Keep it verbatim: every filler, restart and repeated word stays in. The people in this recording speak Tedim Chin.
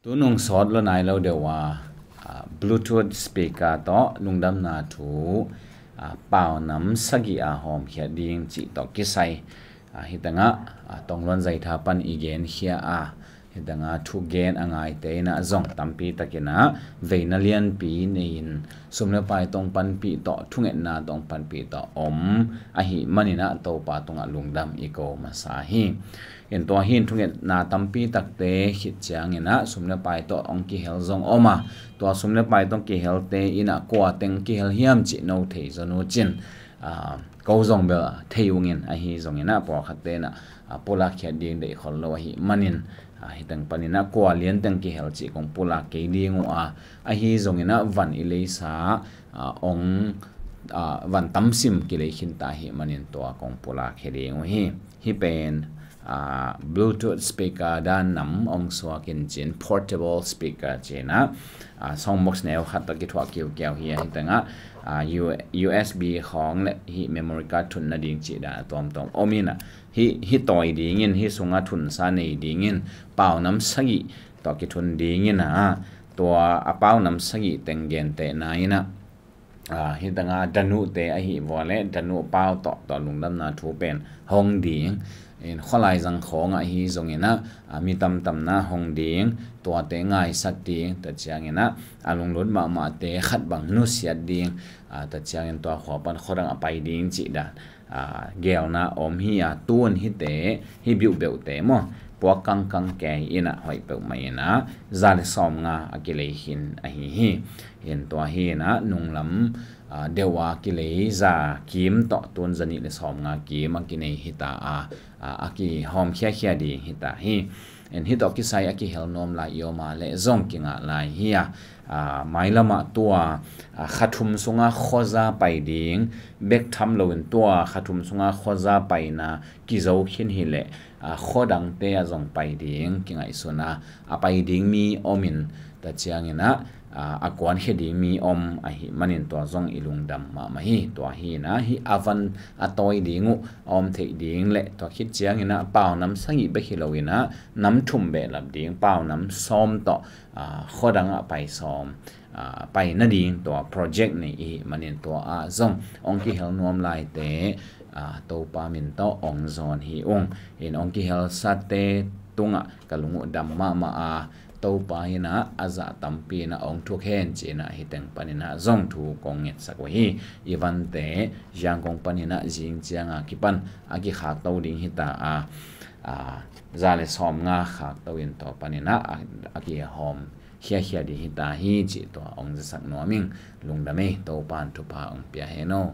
Tunung sawt lo nai lo deuh a, a, Bluetooth speaker tawh lungdamna thu, a, paunam sagih a hawmkhiat ding cih tawh kisai, a, hitangah, a, Tongluan Zaitha pan i genkhia a, hitangah thugen a ngaite inah zong tampi takinah veina lianpi nei-in sum le pai tawh panpih tawh thungetna tawh panpih tawh om ahih maninah Topa tungah lungdam i ko masa hi. In tua hi in thungetna tampi takte khit cianginah sum le pai tawh hong kihel zong om a, tua sum le pai tawh kihelte inah kua teng kihel hiam cih no thei zon uh cin, a, ko zong bel thei ungin ahi zonginah pawlkhatte inah, a, pulak khiat ding deih khol lo ahih manin, a, hiteng paninah kua lian teng kihel cih kong pulak kei ding uh a, ahi zonginah van i leisa, a, ong, a, van tamsim kilei khinta ahih manin tua kong pulak khia ding uh hi. Hih pen, a, Bluetooth speaker dan nam ong suakin cin portable speaker cinah, a, sound box neu khat tawh kithuah kiukiau hi a, hitangah, a, U-, U S B khawng le hih memory card thun nading cih dan a tuamtuam om inah, hih, hih tawi dingin, hih sungah thunsa nei dingin paunam sagih tawh kithun dingin a, tua a paunam sagih teng gentehna inah, a, hitangah danuhte ahi vua le danuh pau tawh, tawh lungdamna thu pen hong ding. In khualai zang khawngah ahi zonginah, a, mi tamtamna hong ding, tuate ngaisak ding, tua cianginah a lunglut mahmahte khat bang nusiat ding, a, tua ciangin tua khua pan khuadang a pai ding cih dan, a, gelna om hi a, tun hihte, hih biuhbeuhte maw, puak kangkang kei inah hoih peuhmah inah za le sawmnga a kilei khin ahi hi. In tua hi inah nunglam, a, deuh a kilei za kim tawh tun za nih le sawmnga kim a kinei hita a, a, a kihawm khiakhia ding hita hi. In hih tawh kisai a kihel nuam lai i om a le zong kingah lai hi a, a, mailamah tua, a, kha thum sunga khuaza pai ding bek tham loin tua kha thum sunga khuaza paina kizo khin hileh, a, khuadangte ah zong pai ding kingaihsun a, a pai ding mi omin, tua cianginah, a, a kuankhia ding mi om ahih manin tua zong i lungdam mahmah hi. Tua hi inah hih a van a tawi ding uh a om theih ding le tua khit cianginah paunam sagih bek hi lo inah nam thum behlap ding paunam sawm tawh, a, khuadangah pai sawm, a, pai nading tua project nei ihih manin tua ah zong ong kihel nuam laite, a, Topa min tawh ong zawn hi ung. In ong kihelsate tungah ka lung uh dam mahmah a, Topa inah a zah tampi inah ong thuk hen ci inah hiteng paninah zong thu kong ngetsak uh hi. I vante Yangon paninah zing cianga kipan a kikhakto ding hita a, a, za le sawmnga khakto in tua paninah a, a kihawm khiakhia ding hita hi cih tua ong zasak nuam ing. Lungdam ei, Topa in thupha ong pia hen aw.